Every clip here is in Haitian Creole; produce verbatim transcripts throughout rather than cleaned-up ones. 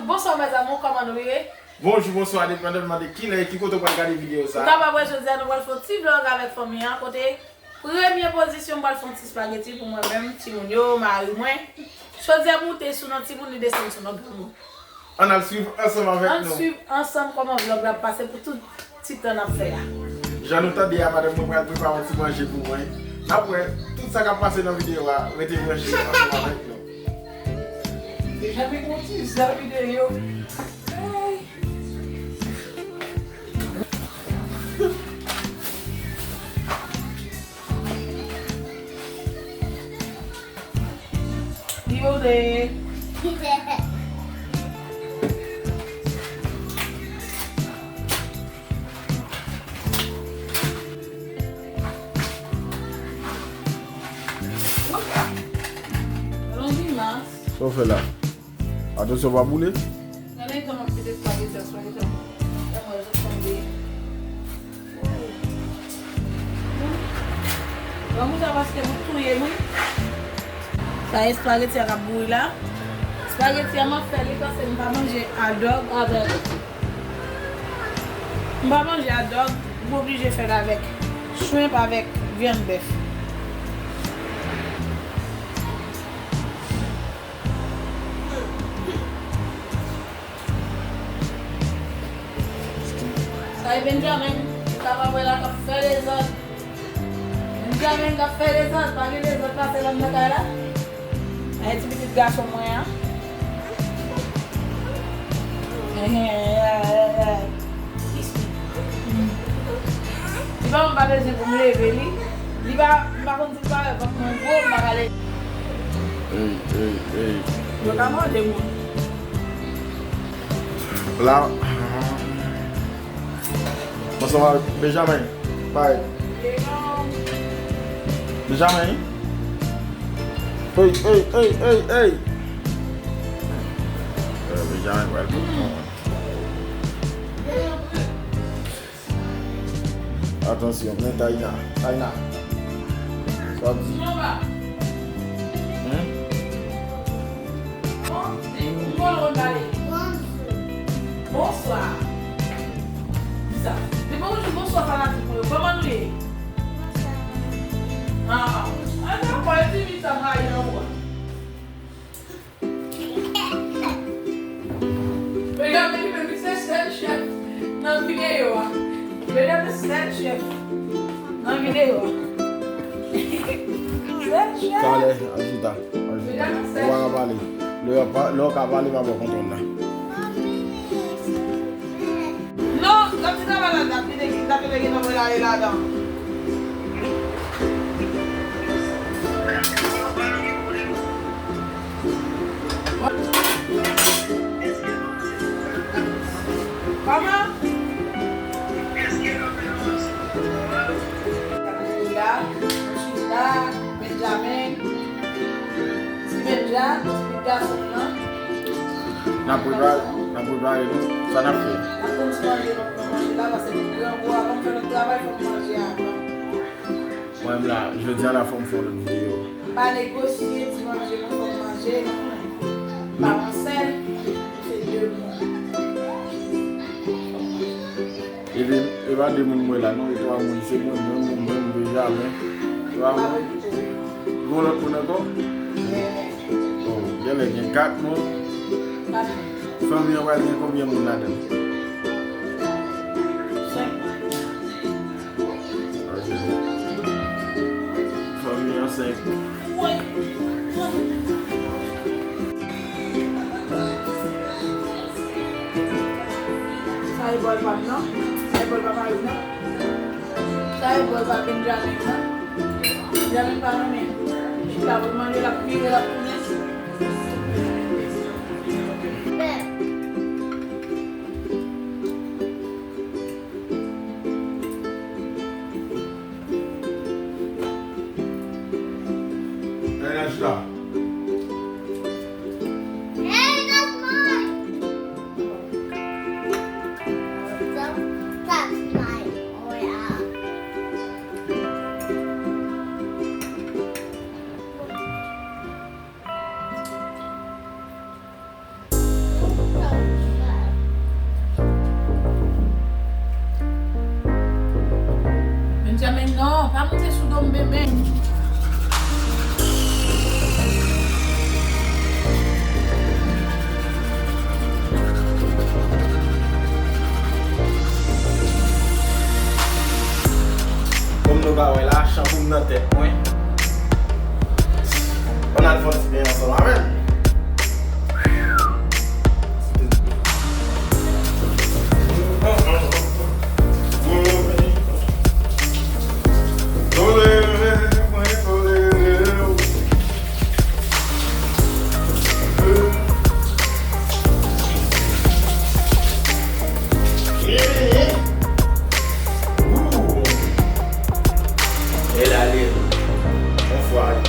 Bonsoir mes amours, kòman nou ye? Bonjou, bonswa, depandamman de kilè e ki kote w pral gade videyo sa. Ou kapab wè jodi a nou pral fè yon ti vlog avèk fanmi an, kote premye pozisyon m pral fè yon ti espageti pou mwen menm, timoun yo, mari mwen. Jodi a moute sou non timoun, li desann sou non granmoun. Ann al swiv ansanm avèk nou. Ann swiv ansanm kòman vlog la ap pase pou tout ti tan n ap fè a. Jan nou tande a, madanm mwen pral prepare yon ti manje pou mwen. N ap wè tout sa k ap pase nan videyo a. Rete branche ansanm avèk nou. Deja vin yon ti zè videyo. Hey. Li pote. Sa w fè la? Atansyon, pa boule. Gade kòman m fè espageti, espageti. Granmoun sa paske pou touye m, wi. Sa espageti a k ap bouyi la. Espageti a m ap fè li paske m pa manje adòg avèk, m pa manje adòg, m oblije fè l avèk shrimp avèk vyann bèf. Sa e Benjamin, ou kapab wè la k ap fè dezòd. Benjamin k ap fè dezòd, pa gen dezòd pase l anndan kay la. Ay, ti pitit gason mwen an. Ehe, ya, ya, ya. Li pa, m pa bezwen pou m leve li. Li pa, m pa konn si l pa wè vant mwen gwo, m pa ka leve. Ey, ey, ey. Yo ka mande moun. La. Mwen se Benjamin. Bay. Benjamin. Ey, ey, ey, ey, ey. Eh, Benjamin pral pran. Atansyon, men Taina. Taina. Sa w ap di? Hmm? Bonswa. Di sa. Di bonjou, bonswa fanatik mwen yo. Kòman nou ye? Ah, ah. Ah, dakò, e ti vi sa m rayi ankò. Benjamin li menm li se sèl chèf nan videyo a. Benjamin sèl chèf nan videyo a. Sèl chèf. Talè, Anjita. Anjita. Ou pa ka pale. Lè w pa, lè w ka pale, pa bò kontwòl la. Non, lòt ti travay la, n ap kite, n ap kite gen nan mwen la, e ladan. Kòman? Chita, Benjamin, ti Benja, ti gason nan. N ap prepare, n ap prepare nou. Sa n ap fè? N ap konn ti manje, n ap pran manje la, paske nou grangou, avan m fè lòt travay, fò m manje avan. Mwen menm la, jodi a la fò m fè yon lòt videyo. M pa negosye, di manje mwen fò m manje, non. M pa yon sèl, se de moun. Epi, e pa de moun mwen la, non, e twa moun, se mwen menm, ou menm, Benjamin. Twa moun. Gon lòt moun ankò? Oh, genlè gen kat moun. Fanmi an pral gen konbyen moun ladan l? Senk. Ok. Fanmi an senk. Sa e bòl pa m nan. Sa e bòl pa mari m nan. Sa e bòl pa Benjamin nan. Benjamin pa renmen chita pou l manje, l ap vire, l ap tounen. Hey, that's mine. Don't touch my oil. Sa wè la, chanpou m nan tèt mwen. Ann al fè yon ti beny ansanm avè m. El ale. Anfwari.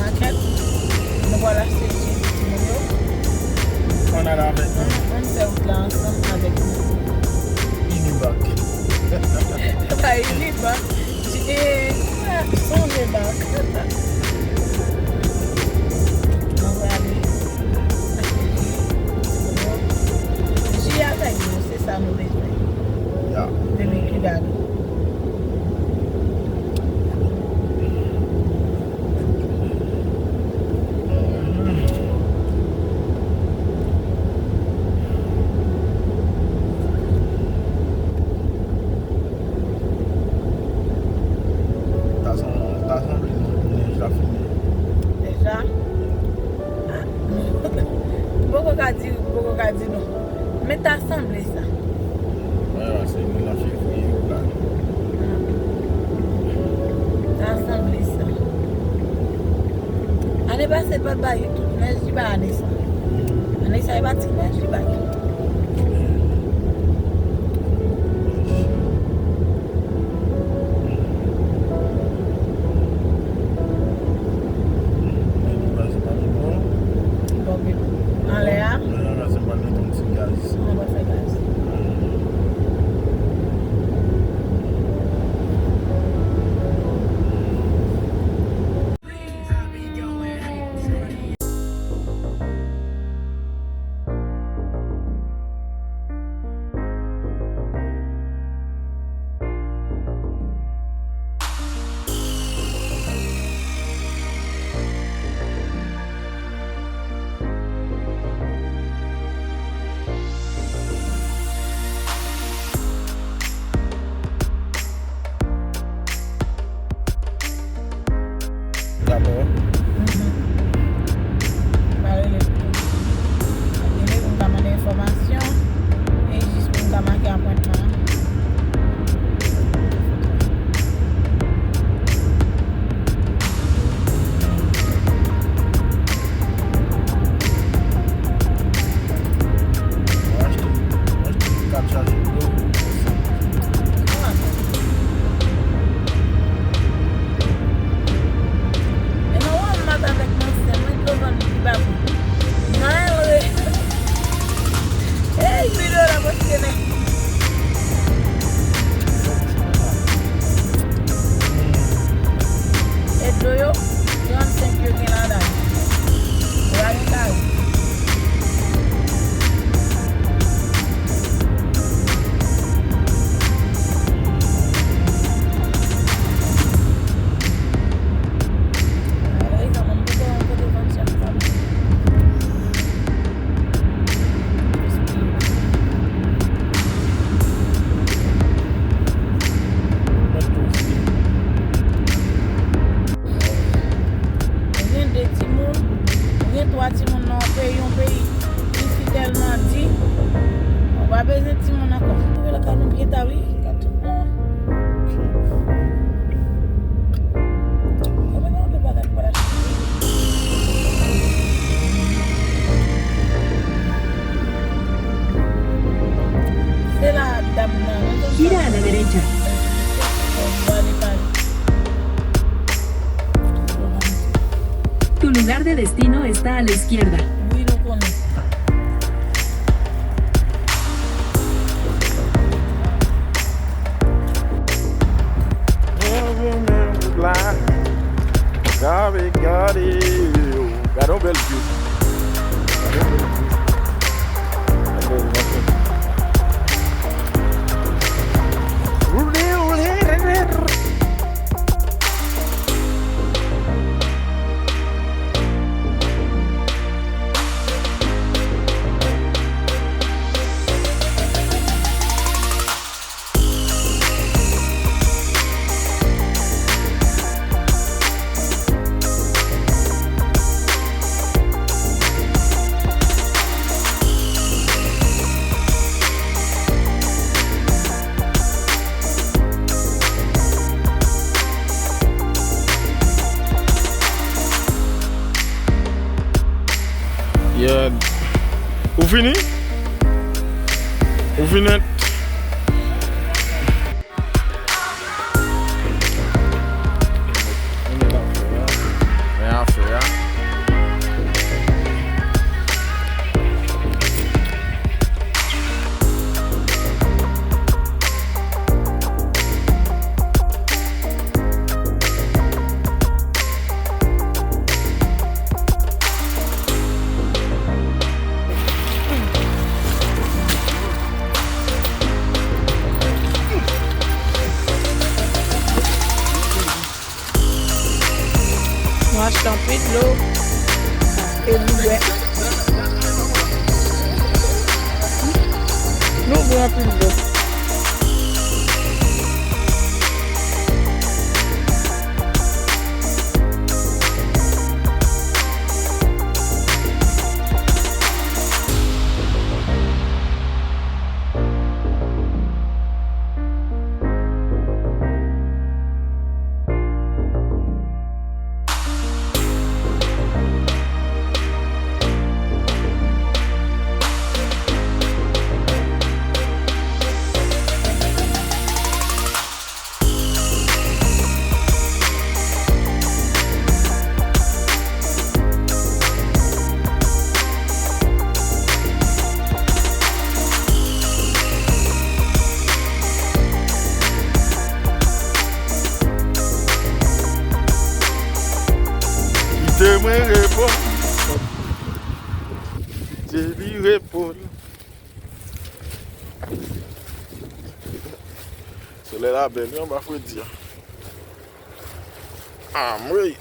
Makèt, nou pral achte ti timoun yo. Ann al avèk nou. Ann, ann fè wout la ansanm avèk nou. Unibak. Pa Unibak. J-, eh, sonje bak. Mwen prale achte ji avèk nou, se sa nou bezwen. Ya. Depi Cuba nou. Ta san-, ta sanble nèj la fini. Deja? Ah. M poko ka di wi, m poko ka di non. Men ta sanble sa. Wè, se nou nan fevriye yo la. Ta sanble sa. Ane pase, pa t bay tout nèj li bay ane sa. Ane sa, e pa ti nèj li bay. Bon, men anlè a. Anlè a, se pa met yon ti gaz. An, pa fè gaz. Dabò. Mhm. Pa rele pou, ap rele pou m ka mande enfòmasyon e jis pou m ka make apwentman. Mwen achte, mwen achte kat chaje dlo. E nan wòl derecha. Tu lugar de destino está a la izquierda. Gade yon bèl view. Gade yon bèl view. Yeah. Ou fini? Ou fini? Nou achte anpil dlo e nou bwè. Nou bwè anpil dlo. Kite mwen reponn. Kite li reponn. Solèy la bèl wi anba fredi a. Anmwey.